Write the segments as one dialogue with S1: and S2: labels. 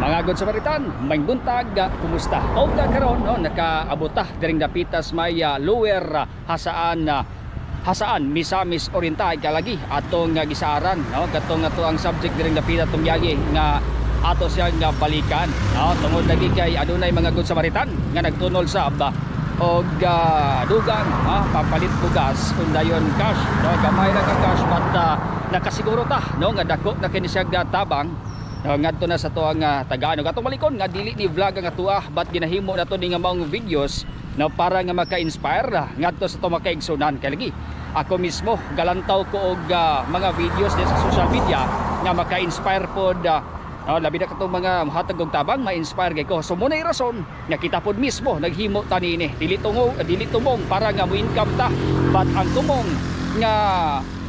S1: Mga good Samaritan, may buntag, kumusta? Og karon, no, nakaabot ta diring dapitas may lower Jasaan, Jasaan, Misamis Oriental kalagi atong gisaaran, no, katong ato ang subject diring dapita tong yagi nga ato siyang nga balikan, no, tungod lagi kay adunay mga good Samaritan nga nagtunol sa aba og dugang papalit bugas kung dayon cash, no, gamay ra ka cash but nakasiguro ta, no, nga dako na kini siya tabang, no, ngadto na sa tuang tagaan. Atong balikon nga dili ni vlog ang atua but ginahimo na to ni nga maong videos, no, para nga maka-inspire ngadto sa to makaigsunan. Kay lagi ako mismo galantaw ko og mga videos din sa social media nga maka-inspire pod, no, labi na katong mga mohatag og tabang, ma-inspire kay ko. So mo na rason nga kita pod mismo naghimo ta niini, dili tungo dili tumong para nga mo-income ta, but ang tumong nga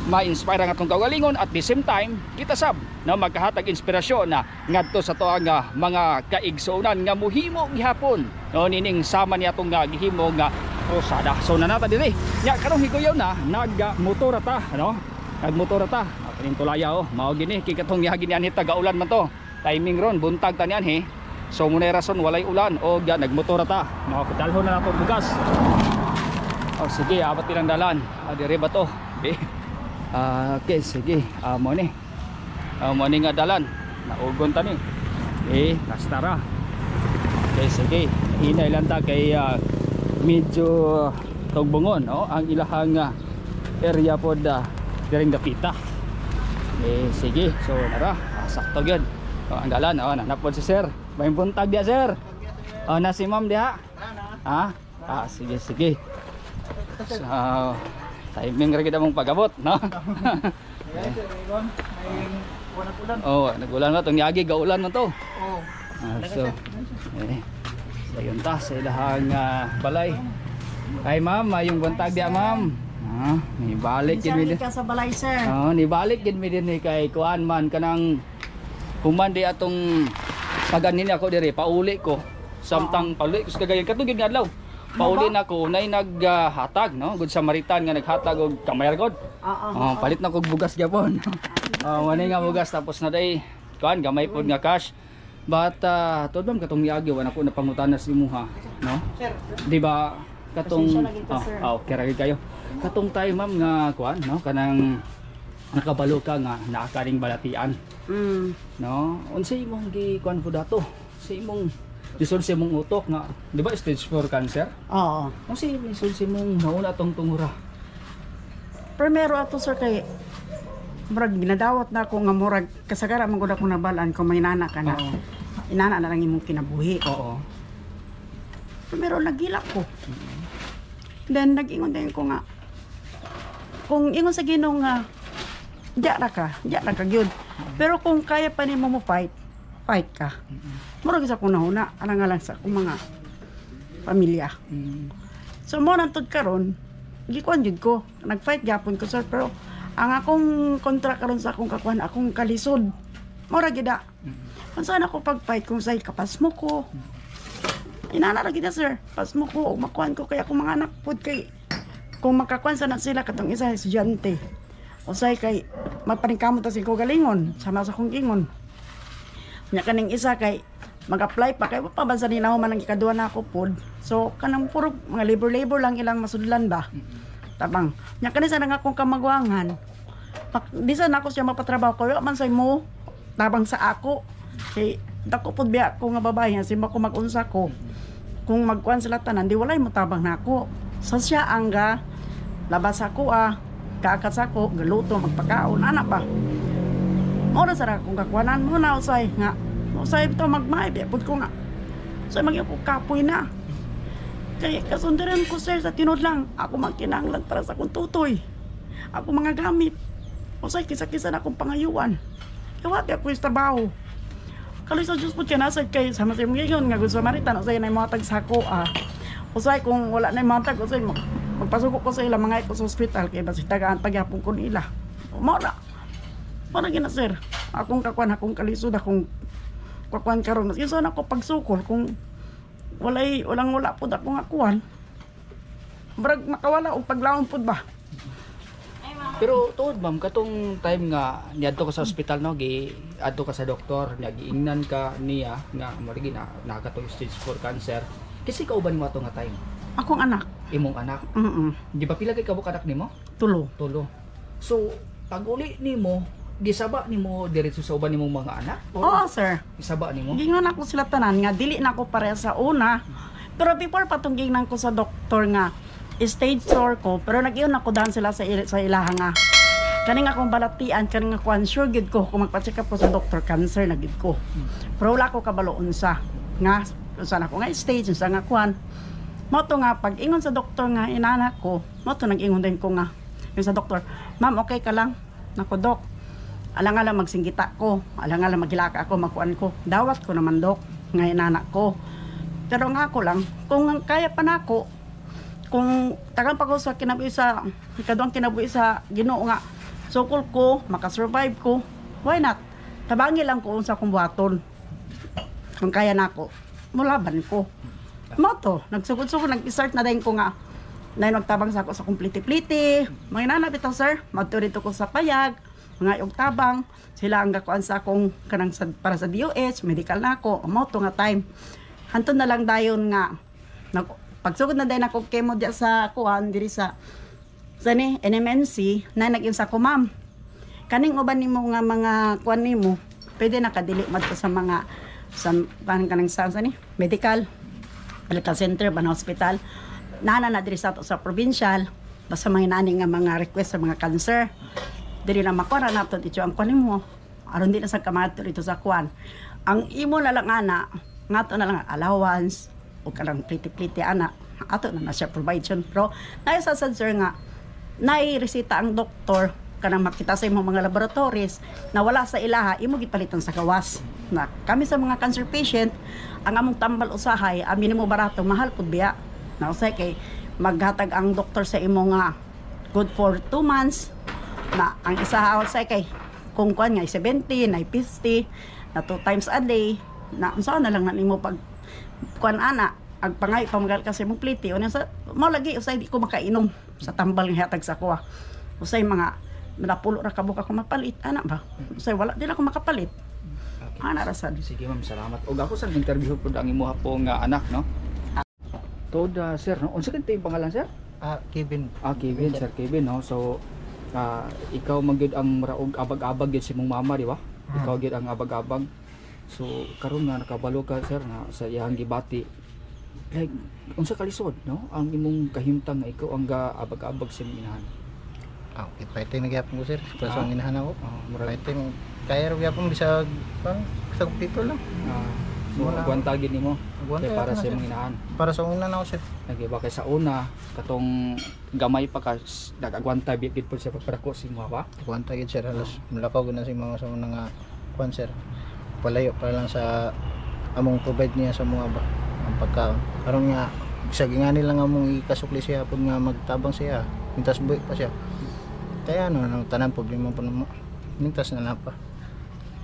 S1: ma-inspire ang atong kaugalingon, at the same time kita sab, no, magkahatag inspirasyon na ngadto sa tuang mga kaigsuonan nga muhimo gihapon, no, nining sama ni atong nga gihimo nga krusada. So nanata diri nya karong higoyaw na nagmotor ta, no, nagmotor ta kining tulaya, oh, mao gini kay katong yagi ni anhi tagaulan man to, timing ron buntag ta niyan he. So muna rason walay ulan og nagmotor ta, no, dalhon na nato bugas. Oh, sige, abot ilang dalan. Dire ba to? Di. Okay, sige. Mo ni. Mo ni nga dalan. Naugon ta ni. Eh, kastara. Okay, sige. Hinay lang ta kay medyo tugbongon, no, ang ilahang area pod diring dapita. Eh, sige. So nara, sakto gyud. Oh, ang dalan, oh, nanapod si sir. May buntag dia, sir. Oh, na si ma'am diha. Ha? Sige, sige. So, timing ra gid among pag-abot, no? Oh, nagulan na tong yagi, gaulan man to.
S2: Oh.
S1: So, eh, dayon ta sa ilahang balay. Ay ma'am, mayong buntag diha, ma'am. Nibalik gid mi
S2: Minsan ka sa balay, sir.
S1: Oh, nibalik gid mi dinhi kay kuan man kanang human di atong paganin ako diri, pauli ko. Samtang pauli ko sa Cagayan katong gid nga adlaw. Pauli na ko nay naghatag, no, good Samaritan nga naghatag og kamay ra gud.
S2: Oo.
S1: Oh, palit na kog bugas gyapon. Oh, wala nga bugas tapos na day kuan gamay pod nga cash. But tuod ma'am katong miagi wala ko napangutana sa imuha, no?
S2: Sir,
S1: Di ba katong
S2: Pasensya na gid ka,
S1: oh,
S2: sir.
S1: Oh, okay ra gid kayo. Katong tayo ma'am nga kuan, no, kanang nakabalo ka nga naa ka ring balatian, no? Unsa imong gi kuan po dato? Sa imong lisod sa imong utok nga, di ba stage 4 cancer?
S2: Oo.
S1: Unsa imong lisod sa imong nauna atong tungura?
S2: Primero ato, sir, kay murag ginadawat na ako nga murag kasagara man gud ako nabalaan kung may nana ka na.
S1: Oo.
S2: Inana na lang imong kinabuhi.
S1: Oo.
S2: Primero nagilak ko. Then nag-ingon din ko nga kung ingon sa Ginoo nga diya ra ka gyud. Pero kung kaya pa nimo mo fight, fight ka. Murag sa akong nahuna, alang lang sa akong mga pamilya. So mo nang karon, gikuan jud ko. Nag-fight gyapon ko, sir, pero ang akong kontra karon sa akong kakuan, akong kalisod. Mura gid. Kung saan ako pag-fight kung say kapas mo ko. Inana ra gid, sir. Pasmo ko og makuan ko kay akong mga anak pud kay kung makakuan sa na sila, katong isa estudyante. Usay kay magpaningkamot ta sa ko galingon sama sa akong ingon. Nya kaning isa kay mag-apply pa kay pa ba sa ni man ang ikaduha na ako pod. So kanang puro mga labor-labor lang ilang masudlan ba. Tabang. Nya kani sa nang akong kamagwangan. Di sa nako siya mapatrabaho ko man say mo tabang sa ako. Kay dako pod biya ko nga babae nga simba ko mag-unsa ko. Kung magkuan sila tanan di walay mo tabang nako. So siya ang ga labas ako kaakat sa ako, galuto, magpakaon, ana ba. Mao na sa akong kakuanan mo na usay nga usay ito magmaay biya pud ko nga. So mag ko kapoy na. Kay kasundaran ko, sir, sa tinod lang ako magkinahanglan para sa akong tutoy. Ako mga gamit. Usay kisa-kisa na akong pangayuan. Kay wa ako sa trabaho. Kaloy sa Diyos po kaya nasa kay sama sa imong gigon nga good Samaritan usay na mga tag sako ah. Usay kung wala na mga tag usay magpasuko ko sa ila mga ko sa ospital kay basi tagaan pagyapon ko nila. Mao na. Mao na gina, sir. Akong kakuan, akong kalisod, akong kakuan karon. Mas na ako pagsukol kung walay walang wala pud akong akuan. Brag makawala og paglaon pud ba.
S3: Ay, ma'am,
S1: Pero tuod, ma'am, katong time nga niadto ka sa ospital, no, gi adto ka sa doktor, nga giingnan ka niya nga mo rin na nakatong stage 4 cancer. Kasi kauban mo ato nga time?
S2: Akong anak.
S1: Imong anak. Di ba pila kay kabuk anak nimo?
S2: Tulo.
S1: Tulo. So pag uli nimo, gisaba nimo diretso sa uban nimong mga anak? O
S2: Oo, sir.
S1: Gisaba nimo?
S2: Gingnan ako sila tanan nga dili na ako pareha sa una. Pero before pa tong gingnan ko sa doktor nga stage 4 ko, pero nag-iyon ako daan sila sa ilaha nga kaning akong balatian, kaning ako sure gyud ko kung magpa-check up ko sa doktor, cancer na gyud ko. Pero wala ko kabalo unsa nga unsa na ko nga stage, unsa nga kuan. Mo to nga pag ingon sa doktor nga inana ko, mo to nag-ingon din ko nga yung sa doktor, "Ma'am, okay ka lang?" "Nako, dok, alang-alang magsinggita ko, alang-alang maghilaka ako, makuan ko. Dawat ko naman, dok, nga inana ko. Pero nga ako lang, kung kaya pa nako, kung tagang pa ko sa kinabuhi sa ikaduhang kinabuhi sa Ginoo nga sukol ko, makasurvive ko, why not? Tabangi lang ko unsa kong buhaton. Kung kaya nako, mulaban ko." Mo to, nagsugod-sugod, nag-start na din ko nga na magtabang sa ako sa kumpliti-pliti. Mga inana bitaw, sir, madto dito ko sa payag, mga og tabang, sila ang gakuan sa akong kanang sa, para sa DOH, medical na ako, mo to nga time. Hanton na lang dayon nga nag, pagsugod na dayon ako chemo diya sa kuan diri sa ni NMNC na nag sa ko, "Ma'am, kaning uban nimo nga mga kuan nimo, pwede na kadili madto sa mga sa kanang kanang sa ni medical medical center ba na hospital nana na diri sa ato sa provincial, basta mga nani nga mga request sa mga cancer diri na makuha na nato dito ang kuan nimo, aron di na sa kamato dito sa kuan. Ang imo na lang ana ngato na lang allowance o kanang pliti-pliti ana, ato na na siya provide." Pero naisa sad, sir, nga nai-resita ang doktor kanang makita sa imong mga laboratories na wala sa ilaha, imo gipalitan sa gawas. Na kami sa mga cancer patient, ang among tambal usahay ang minimo barato, mahal pud biya na usay kay maghatag ang doktor sa imo nga good for 2 months na ang isa usay kay kung kuan nga 70 na 50 na 2 times a day na unsa na lang na nimo pag kuan ana ag pangay pamagal kasi mong pliti unya sa mo lagi usay di ko makainom sa tambal nga hatag sa kuha. Usay mga napulo ra ka buka ko mapalit ana ba, usay wala din ako makapalit. Ana ra sad.
S1: Sige, ma'am, salamat. Og ako sa interview pud ang imuha po nga anak, no. Tuod, sir, no? Unsa kay pangalan, sir?
S3: Ah, Kevin.
S1: Ah, Kevin, Sir Kevin, no. So, ikaw man gyud ang maraog abag-abag gyud si mong mama, di ba? Ikaw gyud ang abag-abag. So, karon nga nakabalo ka, sir, nga sa iyang gibati. Like unsa kalisod, no? Ang imong kahimtang nga ikaw ang gaabag-abag sa imong inahan.
S3: Ah, okay, fighting na gyapon ko, sir. Para sa
S1: Ah?
S3: inahan ako.
S1: Oh, murag
S3: Fighting kaya ra gyapon bisag pang sa kompleto lang.
S1: So
S3: Wala.
S1: agwanta gyud nimo
S3: Agwanta
S1: kay para
S3: gyapon na,
S1: sa
S3: sir.
S1: imong inahan.
S3: Para sa una na ako, sir.
S1: Nagiba kay sa una katong gamay pa ka nag-agwanta gyud po siya pagpadako si mo ba?
S3: Agwanta gyud, sir, halos mulakaw gyud na si mama sa una nga kuan, sir. Palayo para lang sa among provide niya sa mga ba ang pagkaon. Karon nga bisag ingani lang among ikasukli siya pud nga magtabang siya. Mintas buhi pa siya. Kaya ano, no, tanan problema po namo. Mintas na lang pa.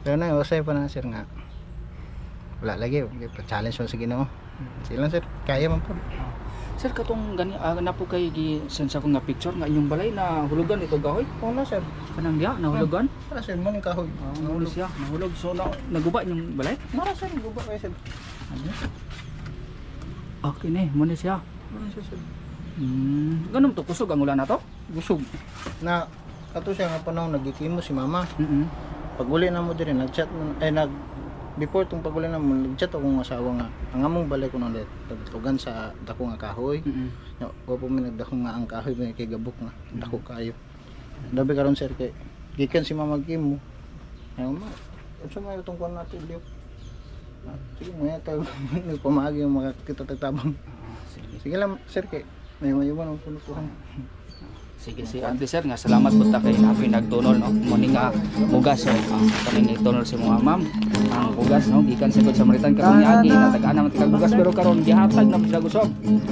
S3: Pero na, usay pa na, sir, nga. Wala lagi, pa challenge mo sa Ginoo. Sila, sir, kaya man po.
S1: Sir, katong gani na po kay gi send sa akong nga picture nga inyong balay na hulugan ito gahoy.
S3: Wala, sir.
S1: Kanang diha nahulugan.
S3: Wala, sir, mo ning kahoy.
S1: Ah, nahulog siya, nahulog. So na, naguba inyong balay?
S3: Mara, sir, guba kayo, sir.
S1: Okay ni, mo ni siya.
S3: Mara siya, sir.
S1: Ganun to kusog ang ulan na to?
S3: Busog. Na kato siya nga panahon nagikimo si mama. Pag uli na mo diri nagchat mo eh nag before tong pag uli na mo nagchat akong asawa nga ang among balay ko nang tugan sa dako nga kahoy. No, wa po mi nagdako nga ang kahoy may kay gabok nga dako kayo. Dabi karon, sir, kay gikan si mama gimo. Ay ma, unsa may itong kuan natin liyo. Ah, sige mo yata nagpamaagi yung makakita tagtabang.
S1: Ah, sige.
S3: Sige lang, sir, kay may mayuman ang puno ko.
S1: Sige si Ante, sir, nga salamat po ta kay napoy nagtunol, no. Mo ni nga bugas, so kaning itunol si mga ma'am ang bugas, no, gikan sa Good Samaritan karon niagi natagaan naman tikag bugas pero karon gihatag na po sila gusog.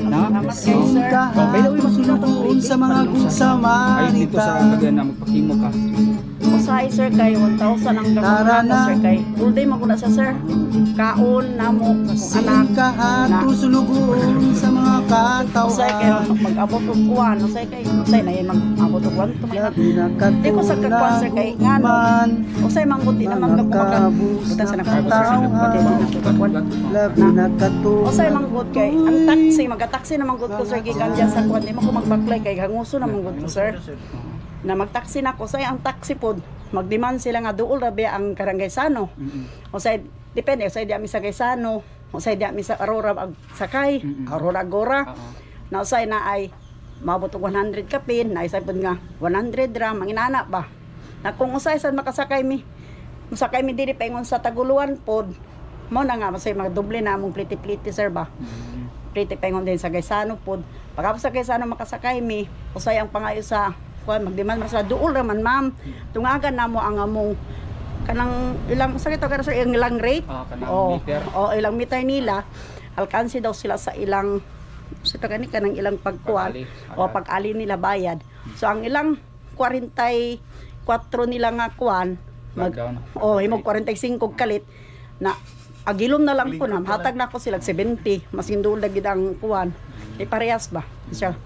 S1: Na?
S2: Salamat kay sir.
S1: Oh, by the way, masunod
S4: Sa mga good
S1: Ay dito sa
S4: Samaritan.
S1: Cagayan na magpakimo ka.
S2: Usog. Usahay, sir, kay 1,000 ang
S4: Tara
S2: gamot
S4: na.
S2: sir, kay all day man ko na siya, sir. Kaon namo kung anak.
S4: Ka
S2: Na.
S4: ato sulugoon sa mga
S2: Usay kay
S4: katawhan.
S2: mag-abot og kuan, usay kay usay na mag-abot og 1 to may
S4: Labi na
S2: Di ko sa kakuan, sir, kay ngano.
S4: katugman.
S2: Usay mangguti na man
S4: Mga
S2: ka kumaka.
S4: kabus
S2: Buta sa
S4: na
S2: nakabot.
S4: katawhan. Labi na katulad.
S2: Usay manggod kay ang taxi, magka-taxi na manggod ko, sir, gikan diyan sa kuan, di mo ko magbaklay kay hanguso na manggod ko, sir. Na magtaxi na ko, say ang taxi pod, magdemand sila nga duol ra ba ang Karangay Sano. Usay depende, usay di ami sa Gaysano, usay di ami sa Aurora ag sakay, Aurora Agora. Na usay na ay maabot og 100 kapin, na isay pod nga 100 ra manginana ba. Na kung usay sad makasakay mi, musakay mi diri paingon sa Taguluan pod, mo na nga masay magdoble na among pliti-pliti, sir, ba. Pliti paingon din sa Gaysano pod. Pagkapos sa Gaysano makasakay mi, usay ang pangayo sa kuan, magdemand man sila duol ra man, ma'am. Tungagan namo ang among kanang ilang sa kito sir, ang ilang rate.
S1: Ah, kanang
S2: Oh,
S1: meter.
S2: oh, ilang meter nila. Alkansi daw sila sa ilang sa ito kani kanang ilang pagkuan
S1: Pag-ali.
S2: o pag-ali nila bayad. So ang ilang 44 nila nga kuan mag
S1: Lockdown.
S2: oh, himog 45 kalit na agilom na lang ko na hatag na ako sila 70 mas hindul na gid ang kuan eh parehas ba siya.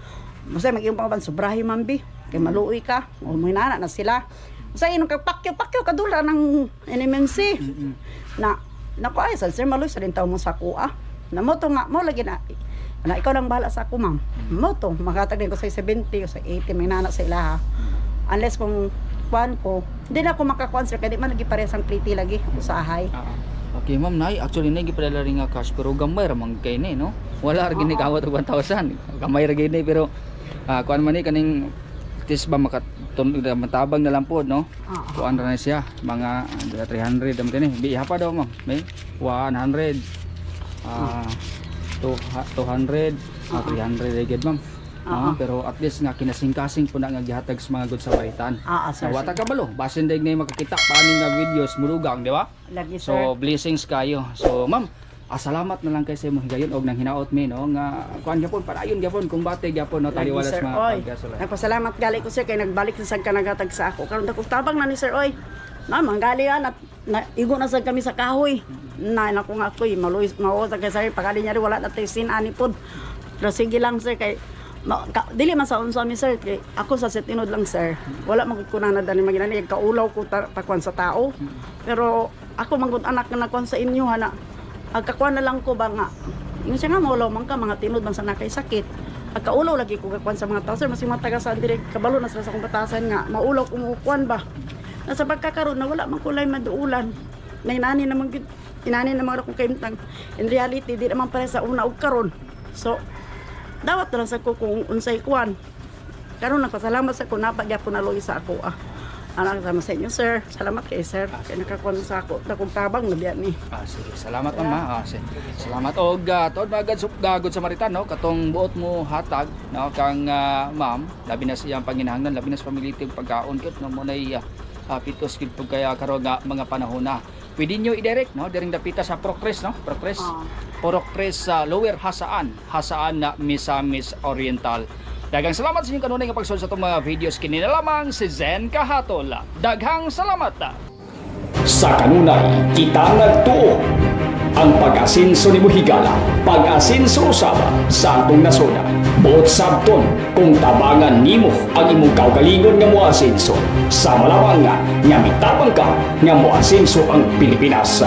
S2: Basta mag iyong pangaban sobrahi man bi kay maluoy ka o minana na sila sa inong kag pakyo pakyo kadula ng NMMC na nako ay sal sir, maloy sa rin tawo mo sa kuha na mo to nga mo lagi na na ikaw lang bahala sa ako, ma'am, mo to makatag din ko sa 70 o sa 80, may nana sa ilaha unless kung kuan ko hindi na ako makakuan, sir, kay di man lagi parehas ang pliti lagi usahay.
S1: Ah, okay, ma'am, nay, actually nay gipadala rin nga cash pero gamay ra man kay ni, no? Wala ra gini kawat og 1,000. Gamay ra gini pero kuan man ni kaning tis ba matabang na lang pod, no?
S2: Oo.
S1: Kuan ra na siya mga 300 am kini. Biha pa daw, ma'am. May 100, 200, 300 ra gid, ma'am.
S2: Oo.
S1: Pero at least nga kinasingkasing po na nga gihatag sa mga good Samaritan.
S2: Ah, sir.
S1: Na wata kabalo, basin daig na makakita paani nga videos mulugang, di ba?
S2: Lagi, sir.
S1: So blessings kayo. So ma'am, salamat na lang kay sa imong higayon og nang hinaot mi, no, nga kuan gyapon padayon gyapon kumbate gyapon, no,
S2: Lagi,
S1: taliwala
S2: sir.
S1: sa mga
S2: Oy,
S1: pagkasulay.
S2: nagpasalamat gali ko, sir, kay nagbalik sa ka nagatag sa ako. Karon dako tabang na ni sir, oy. Na manggali na, na igo na sad kami sa kahoy. Na nako nga ako'y maluis mao sa kay sir pagali niya rin, wala na tayo sin ani pod. Pero sige lang, sir, kay dili man sa unsa mi, sir, kay ako sa tinod lang, sir. Wala man gud ko na nadani maginani kaulaw ko pakuan sa tao. Pero ako man gud anak nga nakuan sa inyo ha na agkakuan na lang ko ba nga. Ingon siya nga maulaw man ka mga tinod man sa nakay sakit. Pagkaulaw lagi ko kakuan sa mga tao, sir, mas yung mga taga sa dire kabalo na sila sa akong batasan nga maulaw ko mo kuan ba. Nasa pagkakaroon na wala man kulay maduulan. Na inani naman gid inani naman akong kaimtang. In reality di naman pare sa una og karon. So dawat na lang sa ko kung unsay kuan. Karon nagpasalamat sa ko napa gyapon na luoy sa ako ah. Anak sama sa inyo, sir. Salamat kay sir. Kay nakakuan sa ako. Dakong tabang na biya ni.
S1: Ah, sige, salamat, ma'am. Ah, sige. Salamat og tuod mga good Samaritan, no, katong buot mo hatag, no, kang ma'am, labi na sa iyang panginahanglan, labi na sa pamilya og pagkaon kit, no, mo nay pitos gid pud kaya karon nga mga panahon na. Pwede nyo i-direct, no, diring dapita sa Procres, no? Procres. Purok Tres sa Lower Jasaan, Jasaan na Misamis Oriental. Daghang salamat sa inyong kanunay nga pagsunod sa itong mga videos. Kini na lamang si Zen Kahatol. Daghang salamat.
S5: Sa kanunay, kita nagtuo. Ang pag-asinso ni Buhigala, pag-asinso usab sa atong nasod. Buot sabton kung tabangan nimo ang imong kaugalingon nga moasinso. Sama lamang nga, nga mitabang ka nga moasinso ang Pilipinas.